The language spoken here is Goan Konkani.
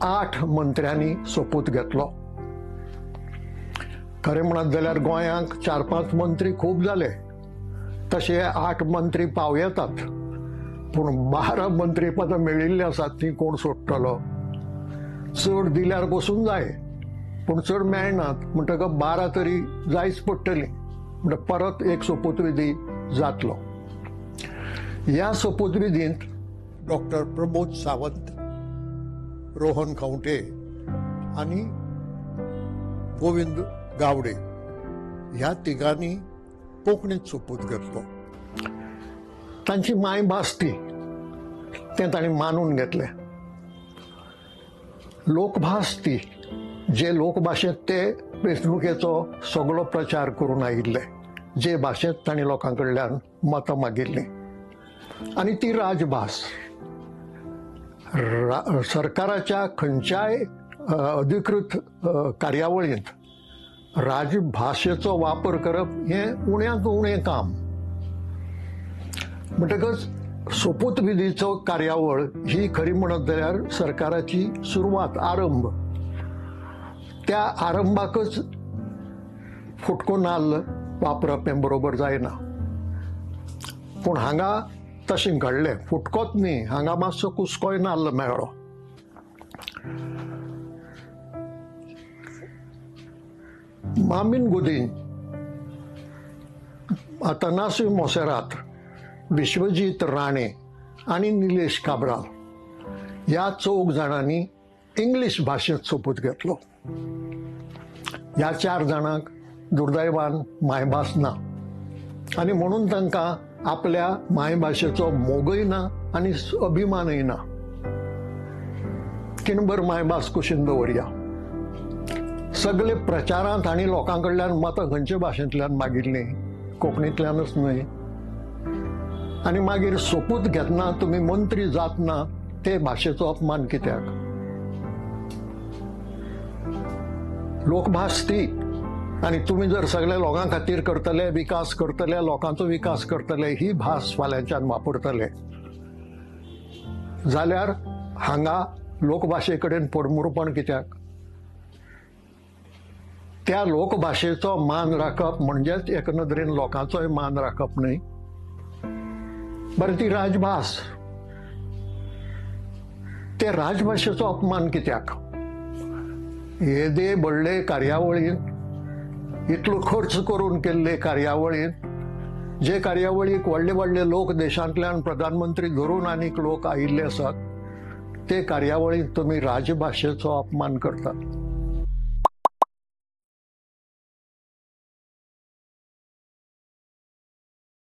8 मंत्र्यांनी सोपूत घेतलो. खरें म्हणत जाल्यार गोंयांक 4-5 मंत्री खूब जाले, तशे 8 मंत्री पाव येतात, पूण 12 मंत्री पदां मेळिल्लीं आसात ती कोण सोडटलो? चड दिल्यार बसून जाय, पूण चड मेळनात म्हणटकच 12 तरी जायच पडटली. म्हणटा परत एक सोपूतविधी जातलो. ह्या सोपूतविधींत डॉक्टर प्रमोद सावंत, रोहन खंवटे आनी गोविंद गावडे ह्या तिगांनी कोंकणीत सोपूत घेतलो. तांची मायभास ती, तें तांणी मानून घेतलें. लोकभास ती, जे लोकभाशेंत ते वेंचणुकेचो सगळो प्रचार करून आयिल्ले, जे भाशेंत तांणी लोकां कडल्यान मतां मागिल्लीं, आनी ती राजभास. सरकाराच्या खंयच्याय अधिकृत कार्यावळींत राजभाशेचो वापर करप हें उण्यांत उणें काम. म्हणटकच सोपूतविधीचो कार्यावळ ही खरी म्हणत जाल्यार सरकाराची सुरवात, आरंभ. त्या आरंभाकच फुटको नाल्ल वापरप हें बरोबर जायना. पूण हांगा तशें घडलें, फुटकोच न्ही, हांगा मातसो कुसकोय नाल्ल मेळ्ळो. मामीन गुदीन, आतानासियो मोसेरात, विश्वजीत राणे आनी निलेश काब्राल ह्या 4 जाणांनी इंग्लीश भाशेंत सोपूत घेतलो. ह्या 4 जाणांक दुर्दैवान मायभास ना आनी म्हणून तांकां आपल्या मायभाशेचो मोगय ना आनी अभिमानय ना. खिणभर मायभास कुशीन दवरया. सगळे प्रचारांत आनी लोकां कडल्यान मतां खंयचे भाशेंतल्यान मागिल्लीं? कोंकणींतल्यानच न्हय. आनी मागीर सोपूत घेतना तुमी मंत्री जातना ते भाशेचो अपमान कित्याक? लोकभास ती, आनी तुमी जर सगळे लोकां खातीर करतले, विकास करतले, लोकांचो विकास करतले, ही भास फाल्यांच्यान वापरतले जाल्यार हांगा लोकभाशे कडेन पडमुरपण कित्याक? त्या लोकभाशेचो मान राखप म्हणजेच एक नदरेन लोकांचोय मान राखप न्हय. बरें, ती राजभास, ते राजभाशेचो अपमान कित्याक? येदे व्हडले कार्यावळींत, इतलो खर्च करून केल्ले कार्यावळींत, जे कार्यावळीक व्हडले व्हडले लोक देशांतल्यान प्रधानमंत्री धरून आनीक लोक आयिल्ले आसात, ते कार्यावळींत तुमी राजभाशेचो अपमान करतात.